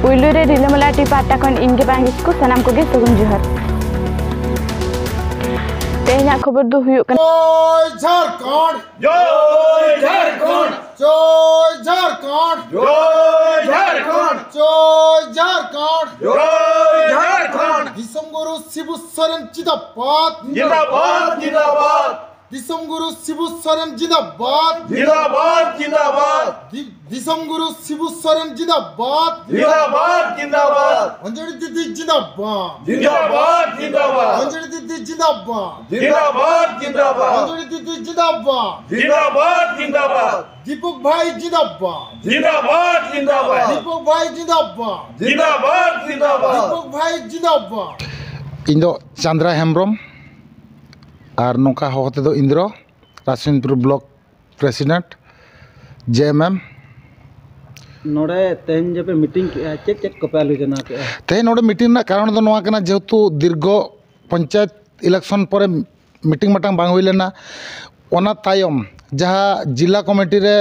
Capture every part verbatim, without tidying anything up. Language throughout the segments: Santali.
ᱯᱩᱭᱞᱩ ᱨᱮ ᱨᱤᱞᱟᱹᱢᱟᱞᱟ ᱴᱤ ᱯᱟᱦᱴᱟ ᱠᱷᱚᱱ ᱤᱧ ᱜᱮ ᱵᱟᱝ ᱠᱤᱥᱠᱩ, ᱥᱟᱱᱟᱢ ᱠᱚᱜᱮ ᱥᱟᱹᱜᱩᱱ ᱡᱚᱦᱟᱨ᱾ ᱛᱮᱦᱮᱧᱟᱜ ᱠᱷᱚᱵᱚᱨ ᱫᱚ ᱦᱩᱭᱩᱜ ᱠᱟᱱᱟ᱾ ᱡᱚᱭ ᱡᱷᱟᱲᱠᱷᱚᱸᱰ, ᱡᱚᱭ ᱡᱷᱟᱲᱠᱷᱚᱸᱰ, ᱡᱚᱭ ᱡᱷᱟᱲᱠᱷᱚᱸᱰ, ᱡᱚᱭ ᱡᱷᱟᱲᱠᱷᱚᱸᱰ, ᱡᱚᱭ ᱡᱷᱟᱲᱠᱷᱚᱸᱰ, ᱡᱚᱭ ᱡᱷᱟᱲᱠᱷᱚᱸᱰ᱾ ᱫᱤᱥᱚᱢ ᱜᱩᱨᱩ ᱥᱤᱵᱩ ᱥᱚᱨᱮᱱ ᱡᱤᱸᱫᱟᱵᱟᱫ᱾ ᱡᱤᱸᱫᱟᱵᱟᱫ, ᱡᱤᱸᱫᱟᱵᱟᱫ᱾ ᱫᱤᱥᱚᱢ ᱜᱩᱨᱩ ᱥᱤᱵᱩ ᱥᱚᱨᱮᱱ ᱡᱤᱸᱫᱟᱵᱟᱫ᱾ ᱡᱤᱸᱫᱟᱵᱟᱫ, ᱡᱤᱸᱫᱟᱵᱟᱫ᱾ ᱫᱤ-, ᱫᱤᱥᱚᱢ ᱜᱩᱨᱩ ᱥᱤᱵᱩ ᱥᱚᱨᱮᱱ ᱡᱤᱸᱫᱟᱵᱟᱫ᱾ ᱡᱤᱸᱫᱟᱵᱟᱫ, ᱡᱤᱸᱫᱟᱵᱟᱫ᱾ ᱚᱧᱡᱚᱞᱤ ᱫᱤᱫᱤ ᱡᱤᱸᱫᱟᱵᱟᱫ᱾ ᱡᱤᱸᱫᱟᱵᱟᱫ, ᱡᱤᱸᱫᱟᱵᱟᱫ᱾ ᱚᱧᱡᱚᱞᱤ ᱫᱤᱫᱤ ᱡᱤᱸᱫᱟᱵᱟᱫ᱾ ᱡᱤᱸᱫᱟᱵᱟᱫ, ᱡᱤᱸᱫᱟᱵᱟᱫ᱾ ᱚᱧᱡᱚᱞᱤ ᱫᱤᱫᱤ ᱡᱤᱸᱫᱟᱵᱟᱫ᱾ ᱡᱤᱸᱫᱟᱵᱟᱫ, ᱡᱤᱸᱫᱟᱵᱟᱫ᱾ ᱫᱤᱯᱚᱠ ᱵᱷᱟᱭ ᱡᱤᱸᱫᱟᱵᱟᱫ᱾ ᱡᱤᱸᱫᱟᱵᱟᱫ, ᱡᱤᱸᱫᱟᱵᱟᱫ᱾ ᱫᱤᱯᱚᱠ ᱵᱷᱟᱭ ᱡᱤᱸᱫᱟᱵᱟᱫ᱾ ᱡᱤᱸᱫᱟᱵᱟᱫ, ᱡᱤᱸᱫᱟᱵᱟᱫ᱾ ᱫᱤᱯᱚᱠ ᱵᱷᱟᱭ ᱡᱤᱸᱫᱟᱵᱟᱫ᱾ ᱤᱧ ᱫᱚ ᱪᱟᱸᱫᱽᱨᱟ ᱦᱮᱢᱵᱨᱚᱢ, ᱟᱨ ᱱᱚᱝᱠᱟ ᱦᱚᱦᱚ ᱛᱮᱫᱚ ᱤᱱᱫᱨᱚ, ᱨᱟᱥᱤᱱᱯᱩᱨ ᱵᱞᱚᱠ ᱯᱨᱮᱥᱤᱰᱮᱱᱴ, ᱡᱮ ᱮᱢ ᱮᱢ᱾ ᱱᱚᱰᱮ ᱛᱮᱦᱮᱧ ᱡᱮ ᱯᱮ ᱢᱤᱴᱤᱝ ᱠᱮᱜᱼᱟ, ᱪᱮᱫ ᱪᱮᱫ ᱠᱚᱯᱮ ᱟᱞᱳᱪᱚᱱᱟ ᱠᱮᱜᱼᱟ? ᱛᱮᱦᱮᱧ ᱱᱚᱰᱮ ᱢᱤᱴᱤᱝ ᱨᱮᱱᱟᱜ ᱠᱟᱨᱚᱱ ᱫᱚ ᱱᱚᱣᱟ ᱠᱟᱱᱟ, ᱡᱮᱦᱮᱛᱩ ᱫᱤᱨᱜᱷᱚ ᱯᱚᱧᱪᱟᱭᱮᱛ ᱤᱞᱮᱠᱥᱚᱱ ᱯᱚᱨᱮ ᱢᱤᱴᱤᱝ ᱢᱤᱫᱴᱟᱝ ᱵᱟᱝ ᱦᱩᱭ ᱞᱮᱱᱟ, ᱚᱱᱟ ᱛᱟᱭᱚᱢ ᱡᱟᱦᱟᱸ ᱡᱤᱞᱟ ᱠᱚᱢᱤᱴᱤ ᱨᱮ,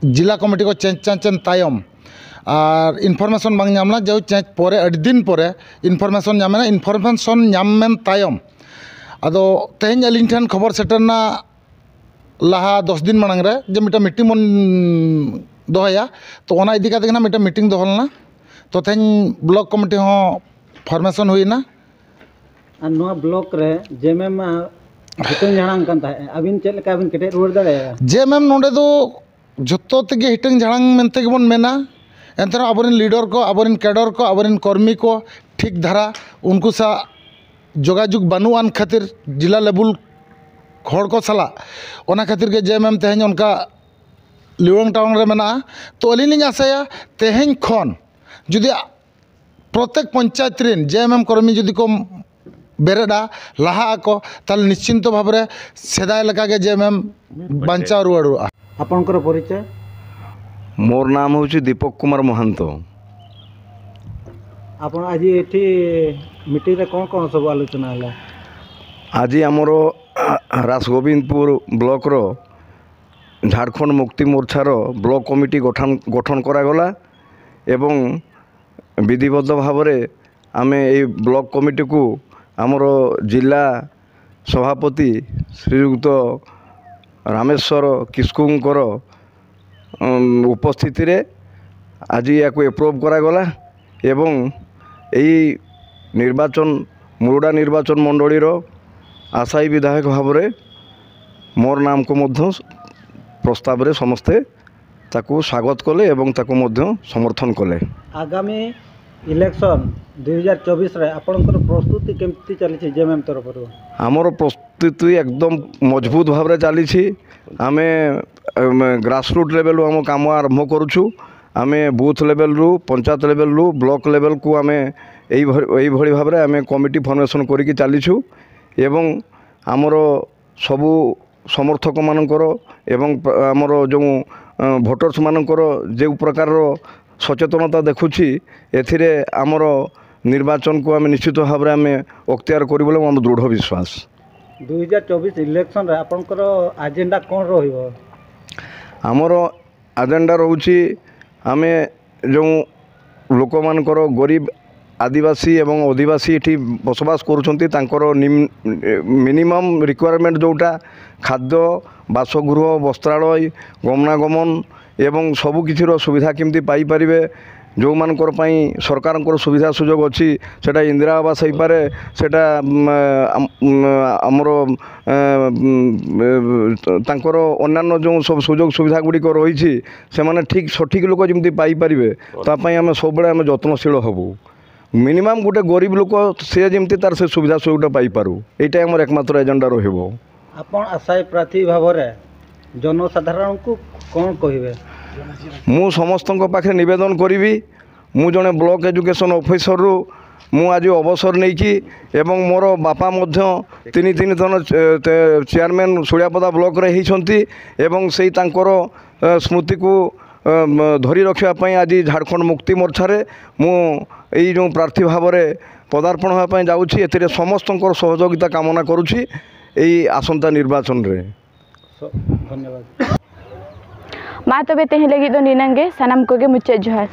ᱡᱤᱞᱟ ᱠᱚᱢᱤᱴᱤ ᱠᱚ ᱪᱮᱧᱡᱽ ᱪᱮᱧᱡᱽ ᱮᱱ ᱛᱟᱭᱚᱢ ᱟᱨ ᱤᱱᱯᱷᱚᱨᱢᱮᱥᱚᱱ ᱵᱟᱝ ᱧᱟᱢ ᱞᱮᱱᱟ, ᱡᱮᱦᱮᱛᱩ ᱪᱮᱧᱡᱽ ᱯᱚᱨᱮ, ᱟᱹᱰᱤ ᱫᱤᱱ ᱯᱚᱨᱮ ᱤᱱᱯᱷᱚᱨᱢᱮᱥᱚᱱ ᱧᱟᱢ ᱮᱱᱟ᱾ ᱤᱱᱯᱷᱚᱨᱢᱮᱥᱚᱱ ᱧᱟᱢ ᱮᱱ ᱛᱟᱭᱚᱢ ᱟᱫᱚ ᱛᱮᱦᱮᱧ ᱟᱹᱞᱤᱧ ᱴᱷᱮᱱ ᱠᱷᱚᱵᱚᱨ ᱥᱮᱴᱮᱨ ᱮᱱᱟ ᱞᱟᱦᱟ ᱫᱚᱥ ᱫᱤᱱ ᱢᱟᱲᱟᱝ ᱨᱮ, ᱡᱮ ᱢᱤᱫᱴᱟᱝ ᱢᱤᱴᱤᱝ ᱵᱚᱱ ᱫᱚᱦᱚᱭᱟ, ᱛᱚ ᱚᱱᱟ ᱤᱫᱤ ᱠᱟᱛᱮ ᱜᱮ ᱱᱟᱜ ᱢᱤᱫᱴᱟᱝ ᱢᱤᱴᱤᱝ ᱫᱚᱦᱚ ᱞᱮᱱᱟ᱾ ᱛᱚ ᱛᱮᱦᱮᱧ ᱵᱞᱚᱠ ᱠᱚᱢᱤᱴᱤ ᱦᱚᱸ ᱯᱷᱚᱨᱢᱮᱥᱚᱱ ᱦᱩᱭᱮᱱᱟ᱾ ᱟᱨ ᱱᱚᱣᱟ ᱵᱞᱚᱠ ᱨᱮ ᱡᱮ ᱮᱢ ᱮᱢ ᱢᱟ ᱦᱤᱴᱟᱹᱝ ᱡᱷᱟᱲᱟᱝ ᱠᱟᱱ ᱛᱟᱦᱮᱸᱫ, ᱟᱹᱵᱤᱱ ᱪᱮᱫ ᱞᱮᱠᱟ ᱵᱤᱱ ᱠᱮᱴᱮᱡ ᱨᱩᱣᱟᱹᱲ ᱫᱟᱲᱮᱭᱟᱜᱼᱟ? ᱡᱮ ᱮᱢ ᱮᱢ ᱱᱚᱰᱮ ᱫᱚ ᱡᱷᱚᱛᱚ ᱛᱮᱜᱮ ᱦᱤᱴᱟᱹᱝ ᱡᱷᱟᱲᱟᱝ ᱢᱮᱱᱛᱮ ᱜᱮᱵᱚᱱ ᱢᱮᱱᱟ᱾ ᱮᱱᱛᱮ ᱨᱮᱦᱚᱸ ᱟᱵᱚᱨᱮᱱ ᱞᱤᱰᱟᱨ ᱠᱚ, ᱟᱵᱚᱨᱮᱱ ᱠᱮᱰᱚᱨ ᱠᱚ, ᱟᱵᱚᱨᱮᱱ ᱠᱚᱨᱢᱤ ᱠᱚ ᱴᱷᱤᱠ ᱫᱷᱟᱨᱟ ᱩᱱᱠᱩ ᱥᱟᱶ ᱡᱳᱜᱟᱡᱳᱜᱽ ᱵᱟᱹᱱᱩᱜ ᱟᱱ ᱠᱷᱟᱹᱛᱤᱨ, ᱡᱮᱞᱟ ᱞᱮᱵᱩᱞ ᱦᱚᱲ ᱠᱚ ᱥᱟᱞᱟᱜ, ᱚᱱᱟ ᱠᱷᱟᱹᱛᱤᱨ ᱜᱮ ᱡᱮ ᱮᱢ ᱮᱢ ᱛᱮᱦᱮᱧ ᱚᱱᱠᱟ ᱞᱤᱣᱟᱝ ᱴᱟᱣᱟᱝ ᱨᱮ ᱢᱮᱱᱟᱜᱼᱟ᱾ ᱛᱚ ᱟᱹᱞᱤᱧ ᱞᱤᱧ ᱟᱥᱟᱭᱟ ᱛᱮᱦᱮᱧ ᱠᱷᱚᱱ ᱡᱩᱫᱤ ᱯᱨᱚᱛᱮᱠ ᱯᱚᱧᱪᱟᱭᱮᱛ ᱨᱮᱱ ᱡᱮ ᱮᱢ ᱮᱢ ᱠᱚᱨᱢᱤ ᱡᱩᱫᱤ ᱠᱚ ᱵᱮᱨᱮᱫᱼᱟ, ᱞᱟᱦᱟᱜ ᱟᱠᱚ, ᱛᱟᱦᱚᱞᱮ ᱱᱤᱥᱪᱤᱱᱛᱚ ᱵᱷᱟᱵᱽ ᱨᱮ ᱥᱮᱫᱟᱭ ᱞᱮᱠᱟ ᱜᱮ ᱡᱮ ᱮᱢ ᱮᱢ ᱵᱟᱧᱪᱟᱣ ᱨᱩᱣᱟᱹᱲᱚᱜᱼᱟ᱾ ଆପଣଙ୍କର ପରିଚୟ? ମୋର ନାମ ହେଉଛି ଦୀପକ କୁମାର ମହାନ୍ତ। ଆପଣ ଆଜି ଏଠି ମିଟିଂରେ କ'ଣ କ'ଣ ସବୁ ଆଲୋଚନା ହେଲା? ଆଜି ଆମର ରାସଗୋବିନ୍ଦପୁର ବ୍ଲକର ଝାଡ଼ଖଣ୍ଡ ମୁକ୍ତି ମୋର୍ଚ୍ଚାର ବ୍ଲକ କମିଟି ଗଠନ, ଗଠନ କରାଗଲା। ଏବଂ ବିଧିବଦ୍ଧ ଭାବରେ ଆମେ ଏଇ ବ୍ଲକ କମିଟିକୁ ଆମର ଜିଲ୍ଲା ସଭାପତି ଶ୍ରୀଯୁକ୍ତ ରାମେଶ୍ୱର କିସ୍କୁଙ୍କର, ଉଁ, ଉପସ୍ଥିତିରେ ଆଜି ୟାକୁ ଆପ୍ରୁଭ୍ କରାଗଲା ଏବଂ ଏହି ନିର୍ବାଚନ, ମୁରୁଡ଼ା ନିର୍ବାଚନ ମଣ୍ଡଳୀର ଆଶାୟୀ ବିଧାୟକ ଭାବରେ ମୋର ନାମକୁ ମଧ୍ୟ ପ୍ରସ୍ତାବରେ ସମସ୍ତେ ତାକୁ ସ୍ୱାଗତ କଲେ ଏବଂ ତାକୁ ମଧ୍ୟ ସମର୍ଥନ କଲେ। ଆଗାମୀ ଇଲେକ୍ସନ ଦୁଇ ହଜାର ଚବିଶରେ ଆପଣଙ୍କର ପ୍ରସ୍ତୁତି କେମିତି ଚାଲିଛି ଜେଏମ୍ଏମ୍ ତରଫରୁ? ଆମର ପ୍ରସ୍ତୁତି ଏକଦମ ମଜବୁତ ଭାବରେ ଚାଲିଛି। ଆମେ, ଆମେ ଗ୍ରାସରୁଟ୍ ଲେଭେଲରୁ ଆମ କାମ ଆରମ୍ଭ କରୁଛୁ। ଆମେ ବୁଥ୍ ଲେଭେଲରୁ, ପଞ୍ଚାୟତ ଲେଭେଲରୁ ବ୍ଲକ ଲେଭେଲକୁ ଆମେ ଏଇଭଳି ଏଇଭଳି ଭାବରେ ଆମେ କମିଟି ଫର୍ମେସନ୍ କରିକି ଚାଲିଛୁ ଏବଂ ଆମର ସବୁ ସମର୍ଥକମାନଙ୍କର ଏବଂ ପ୍ର- ଆମର ଯେଉଁ, ଅ, ଭୋଟର୍ସମାନଙ୍କର ଯେଉଁ ପ୍ରକାରର ସଚେତନତା ଦେଖୁଛି, ଏଥିରେ ଆମର ନିର୍ବାଚନକୁ ଆମେ ନିଶ୍ଚିତ ଭାବରେ ଆମେ ଅକ୍ତିଆର କରିବୁ ବୋଲି ଆମର ଦୃଢ଼ ବିଶ୍ୱାସ। ଦୁଇ ହଜାର ଚବିଶ ଇଲେକ୍ସନରେ ଆପଣଙ୍କର ଆଜେଣ୍ଡା କ'ଣ ରହିବ? ଆମର ଆଜେଣ୍ଡା ରହୁଛି, ଆମେ ଯେଉଁ ଲୋକମାନଙ୍କର, ଗରିବ ଆଦିବାସୀ ଏବଂ ଅଧିବାସୀ ଏଠି ବସବାସ କରୁଛନ୍ତି, ତାଙ୍କର ନିମ୍- ମିନିମମ୍ ରିକ୍ୱାରମେଣ୍ଟ ଯେଉଁଟା, ଖାଦ୍ୟ, ବାସଗୃହ, ବସ୍ତ୍ରାଳୟ, ଗମନାଗମନ ଏବଂ ସବୁ କିଛିର ସୁବିଧା କେମିତି ପାଇପାରିବେ, ଯେଉଁମାନଙ୍କର ପାଇଁ ସରକାରଙ୍କର ସୁବିଧା ସୁଯୋଗ ଅଛି, ସେଇଟା ଇନ୍ଦିରା ଆବାସ ହେଇପାରେ, ସେଇଟା, ଉଁ, ଆମ୍- ଉଁ, ଆମର, ଅ, ଉଁ, ତାଙ୍କର ଅନ୍ୟାନ୍ୟ ଯେଉଁ ସବୁ ସୁଯୋଗ ସୁବିଧା ଗୁଡ଼ିକ ରହିଛି, ସେମାନେ ଠିକ୍ ସଠିକ୍ ଲୋକ ଯେମିତି ପାଇପାରିବେ, ତା ପାଇଁ ଆମେ ସବୁବେଳେ ଆମେ ଯତ୍ନଶୀଳ ହେବୁ। ମିନିମମ୍ ଗୋଟେ ଗରିବ ଲୋକ, ସେ ଯେମିତି ତାର ସେ ସୁବିଧା ସୁଯୋଗଟା ପାଇପାରୁ, ଏଇଟା ଆମର ଏକମାତ୍ର ଏଜେଣ୍ଡା ରହିବ। ଆପଣ ଆଶାୟୀ ପ୍ରାର୍ଥୀ ଭାବରେ ଜନସାଧାରଣଙ୍କୁ କ'ଣ କହିବେ? ମୁଁ ସମସ୍ତଙ୍କ ପାଖରେ ନିବେଦନ କରିବି, ମୁଁ ଜଣେ ବ୍ଲକ ଏଜୁକେସନ୍ ଅଫିସରରୁ ମୁଁ ଆଜି ଅବସର ନେଇଛି ଏବଂ ମୋର ବାପା ମଧ୍ୟ ତିନି ତିନି ଥର ଚେ- ଚେ- ଚେୟାରମ୍ୟାନ୍ ସୁଳିଆପଦା ବ୍ଲକରେ ହେଇଛନ୍ତି ଏବଂ ସେଇ ତାଙ୍କର, ଅ, ସ୍ମୃତିକୁ, ଅ, ମ- ଧରି ରଖିବା ପାଇଁ ଆଜି ଝାଡ଼ଖଣ୍ଡ ମୁକ୍ତି ମୋର୍ଚ୍ଚାରେ ମୁଁ ଏଇ ଯେଉଁ ପ୍ରାର୍ଥୀ ଭାବରେ ପଦାର୍ପଣ ହେବା ପାଇଁ ଯାଉଛି, ଏଥିରେ ସମସ୍ତଙ୍କର ସହଯୋଗିତା କାମନା କରୁଛି ଏଇ ଆସନ୍ତା ନିର୍ବାଚନରେ। ସ- ଧନ୍ୟବାଦ। ᱢᱟ ᱛᱚᱵᱮ ᱛᱮᱦᱮᱧ ᱞᱟᱹᱜᱤᱫ ᱫᱚ ᱱᱤᱱᱟᱹᱝ ᱜᱮ᱾ ᱥᱟᱱᱟᱢ ᱠᱚᱜᱮ ᱢᱩᱪᱟᱹᱫ ᱡᱚᱦᱟᱨ᱾